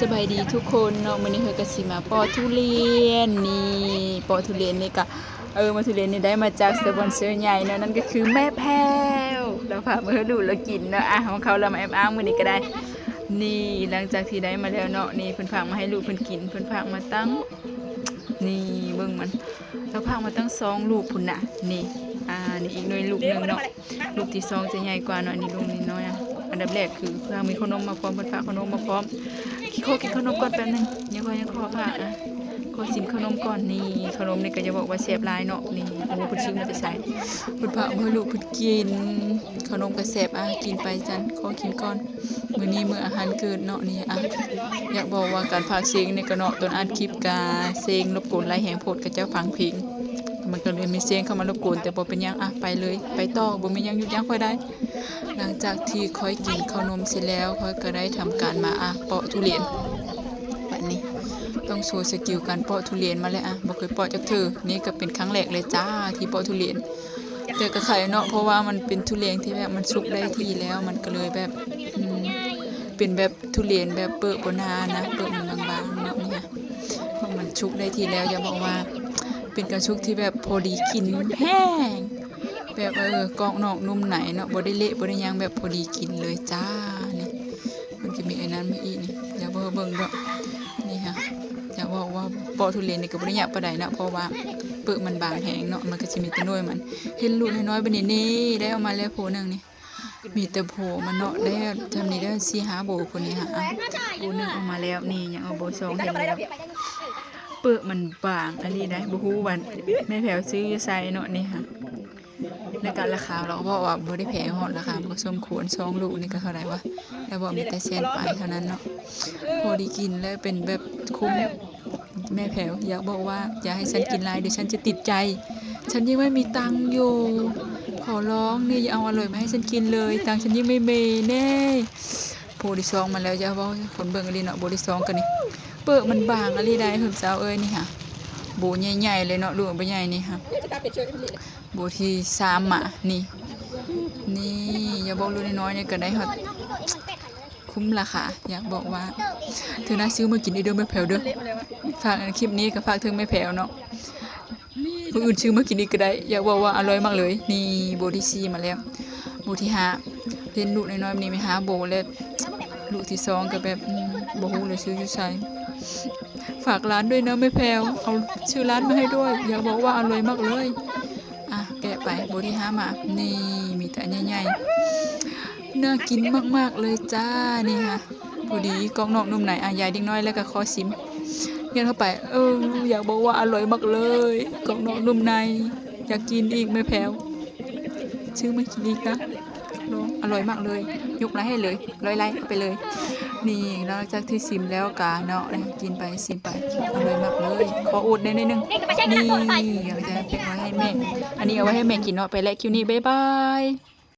ສະບາຍດີທຸກຄົນເນາະ, ມື້ນີ້ຂ້ອຍກໍຊິມາເປາະທຸລຽນ. ນີ້ ເປາະທຸລຽນນີ້ກະ ເອີ ມາທຸລຽນນີ້ໄດ້ມາຈາກສະປອນເຊີໃຫຍ່ເນາະ, ນັ້ນກໍຄືແມ່ແພ້ວ. ລາວຝາກມາໃຫ້ລູກລາວກິນເນາະ. ອ່ະ ຂອງເຂົາລາວມາແອບອ້າງມື້ນີ້ກໍໄດ້. ນີ້ ຫຼັງຈາກທີ່ໄດ້ມາແລ້ວເນາະ, ນີ້ເພິ່ນຝາກມາໃຫ້ລູກເພິ່ນກິນ, ເພິ່ນຝາກມາຕັ້ງ ນີ້ເບິ່ງມັນ ລາວຝາກມາຕັ້ງສອງລູກພຸ້ນນະ. ນີ້ ອ່າ ນີ້ອີກໜ່ວຍລູກໜຶ່ງເນາະ, ລູກທີສອງຈະໃຫຍ່ກວ່າເນາະ, ອັນນີ້ລູກນ້ອຍໆ. ອ່ະ ອັນດັບແລກຄືເພື່ອມີເຂົ້າໜົມມາພ້ອມ, ເພິ່ນຝາກເຂົ້າໜົມມາພ້ອມ. ຂໍກິນເຂົ້າໜົມກ່ອນແປັບໜຶ່ງ, ຍັງຂໍ ຍັງຂໍຝາກ ອ່ະ ຂໍຊິມເຂົ້າໜົມກ່ອນ. ນີ້ເຂົ້າໜົມນີ້ກໍຢ່າບອກວ່າແຊບຫຼາຍເນາະ. ນີ້ ໂອ້ ເພິ່ນຊື້ມາແຕ່ໃສ? ເພິ່ນຝາກມາໃຫ້ລູກເພິ່ນກິນ, ເຂົ້າໜົມກໍແຊບ. ອ່ະ ກິນໄປຊັ້ນ, ຂໍກິນກ່ອນ. ມື້ນີ້ມື້ອາຫານເກີດເນາະ. ນີ້ ອ່ະ ຢາກບອກວ່າການພາກເສັງນີ້ກໍເນາະ, ຕອນອັດຄລິບກະເສັງລົບກວນຫຼາຍແຮງໂພດ, ຂະເຈົ້າຟັງເພງ ມັນກໍເລີຍມີເສັງເຂົ້າມາລົບກວນ, ແຕ່ບໍ່ເປັນຫຍັງ. ອ່ະ ໄປເລີຍ, ໄປຕໍ່, ບໍ່ມີຫຍັງຢຸດຢັ້ງຂ້ອຍໄດ້. ຫຼັງຈາກທີ່ຂ້ອຍກິນເຂົ້າໜົມເສັດແລ້ວ, ຂ້ອຍກໍໄດ້ທຳການມາ ອ່ະ ເປາະທຸລຽນ. ບັດນີ້ຕ້ອງໂຊສະກິວການເປາະທຸລຽນມາແລ້ວ. ອ່ະ ບໍ່ເຄີຍເປາະຈັກເທື່ອ, ນີ້ກໍເປັນຄັ້ງແລກເລີຍຈ້າທີ່ເປາະທຸລຽນ. ແຕ່ກໍໄຄເນາະ, ເພາະວ່າມັນເປັນທຸລຽນທີ່ແບບມັນສຸກໄດ້ທີ່ແລ້ວ, ມັນກໍເລີຍແບບ ອືມ ເປັນແບບທຸລຽນແບບເປິກບໍ່ໜານະ, ເປິກມັນບາງໆເນາະ. ນີ້ ເພາະມັນສຸກໄດ້ທີ່ແລ້ວ, ຢາກບອກວ່າເປັນການສຸກທີ່ແບບພໍດີກິນແຮງ, ແບບ ເອີ ກອບນອກນຸ່ມໃນເນາະ, ບໍ່ໄດ້ເລະ ບໍ່ໄດ້ຫຍັງ, ແບບພໍດີກິນເລີຍຈ້າ. ນີ້ ມັນຈະມີໄອ້ນັ້ນມາອີກນີ້, ຢາກບອກໃຫ້ເບິ່ງເນາະ. ນີ້ຮະ ຢາກບອກວ່າເປາະທຸລຽນນີ້ກໍບໍ່ໄດ້ຍາກປານໃດເນາະ, ເພາະວ່າເປິກມັນບາງແຮງເນາະ, ມັນກໍຊິມີແຕ່ໜ່ວຍມັນ. ເຫັນລູກນ້ອຍໆ ບັດນີ້ ນີ້ ໄດ້ອອກມາແລ້ວຜູ້ໜຶ່ງນີ້, ມີແຕ່ໂພມັນເນາະ, ໄດ້ຊ່ຳນີ້ໄດ້ສີ່ຫ້າໂບຜູ້ນີ້ຫະ. ອ່ະ ໂບໜຶ່ງອອກມາແລ້ວ, ນີ້ຍັງເອົາໂບສອງເຫັນແລ້ວ. ເປິກມັນບາງອີ່ຫຼີໃດ໋, ບໍ່ຮູ້ວ່າແມ່ແພ້ວຊື້ຢູ່ໃສເນາະ. ນີ້ຫະ ໃນການລາຄາລາວກໍບອກວ່າບໍ່ໄດ້ແພງຮອດ, ລາຄາມັນກໍສົມຄວນ. ສອງລູກນີ້ກໍເທົ່າໃດວະ? ລາວບອກມີແຕ່ແສນປາຍເທົ່ານັ້ນເນາະ, ພໍດີກິນ ແລະເປັນແບບຄຸ້ມ. ແມ່ແພ້ວ ຢາກບອກວ່າຢ່າໃຫ້ສັນກິນຫຼາຍ, ດຽວສັນຈະຕິດໃຈ, ສັນຍັງບໍ່ມີຕັງຢູ່. ຂໍຮ້ອງນີ້ ຢ່າເອົາອະລ່ອຍມາໃຫ້ສັນກິນເລີຍ, ຕັງສັນຍັງໄມ່ເມແນ່. ໂບທີສອງມາແລ້ວ, ຢ່າເວົ້າຄົນເບິ່ງອີ່ຫຼີເນາະ. ໂບທີສອງກໍນີ້ ເປິກມັນບາງອີ່ຫຼີໃດ໋ ເພິ່ນສາວເອີຍ. ນີ້ຫະ ໂບໃຫຍ່ໆເລີຍເນາະ, ລູກໂບໃຫຍ່ນີ້ຫະ. ໂບທີສາມມາ ນີ້ ນີ້ ຢ່າບອກລູກນ້ອຍໆນີ້ກໍໄດ້ຮອດ ຄຸ້ມລາຄາ. ຢາກບອກວ່າເທື່ອໜ້າຊື້ມາກິນອີກເດີແມ່ແພ້ວເດີ. ຝາກ ຄລິບນີ້ກໍຝາກເຖິງແມ່ແພ້ວເນາະ, ມື້ອື່ນຊື້ມາກິນອີກກໍໄດ້. ຢາກບອກວ່າອະລ່ອຍມາກເລີຍ. ນີ້ ໂບທີສີ່ມາແລ້ວ, ໂບທີຫ້າ ເຫັນລູກນ້ອຍໆນີ້ມີຫ້າໂບແລ້ວ. ລູກທີສອງກໍແບບ ອືມ ບໍ່ຮູ້ເລີຍຊື້ຢູ່ໃສ. ຝາກຫຼານດ້ວຍເນາະແມ່ແພ້ວ, ເອົາ ຊື້ຫຼານມາໃຫ້ດ້ວຍ. ຢາກບອກວ່າອະລ່ອຍມາກເລີຍ. ອ່ະ ແກະໄປ ໂບທີຫ້າມາ. ນີ້ ມີແຕ່ອັນໃຫຍ່ໆ, ໜ້າກິນມາກໆເລີຍຈ້າ. ນີ້ຫະ ພໍດີກອບນອກນຸ່ມໃນ. ອ່ະ ຢາຍເດັກນ້ອຍແລ້ວກໍຂໍຊິມ ຍັດເຂົ້າໄປ. ເອີ ຢາກບອກວ່າອະລ່ອຍມາກເລີຍ, ກອບນອກນຸ່ມໃນ. ຢາກກິນອີກແມ່ແພ້ວ, ຊື້ມາກິນອີກນະ. ລອງ ອະລ່ອຍມາກເລີຍ, ຍົກໄລ້ໃຫ້ເລີຍ, ຮ້ອຍໄລ້ເອົາໄປເລີຍ. ນີ້ ຫຼັງຈາກທີ່ຊິມແລ້ວກະເນາະ, ກິນໄປ ຊິມໄປ, ອະລ່ອຍມາກເລີຍ. ຂໍອົດໄດ້ໜ້ອຍໜຶ່ງ. ນີ້ ເອົາໄວ້ໃຫ້ແມ່, ອັນນີ້ເອົາໄວ້ໃຫ້ແມ່ກິນເນາະ. ໄປແລ້ວ ຄລິບນີ້ ບາຍບາຍ.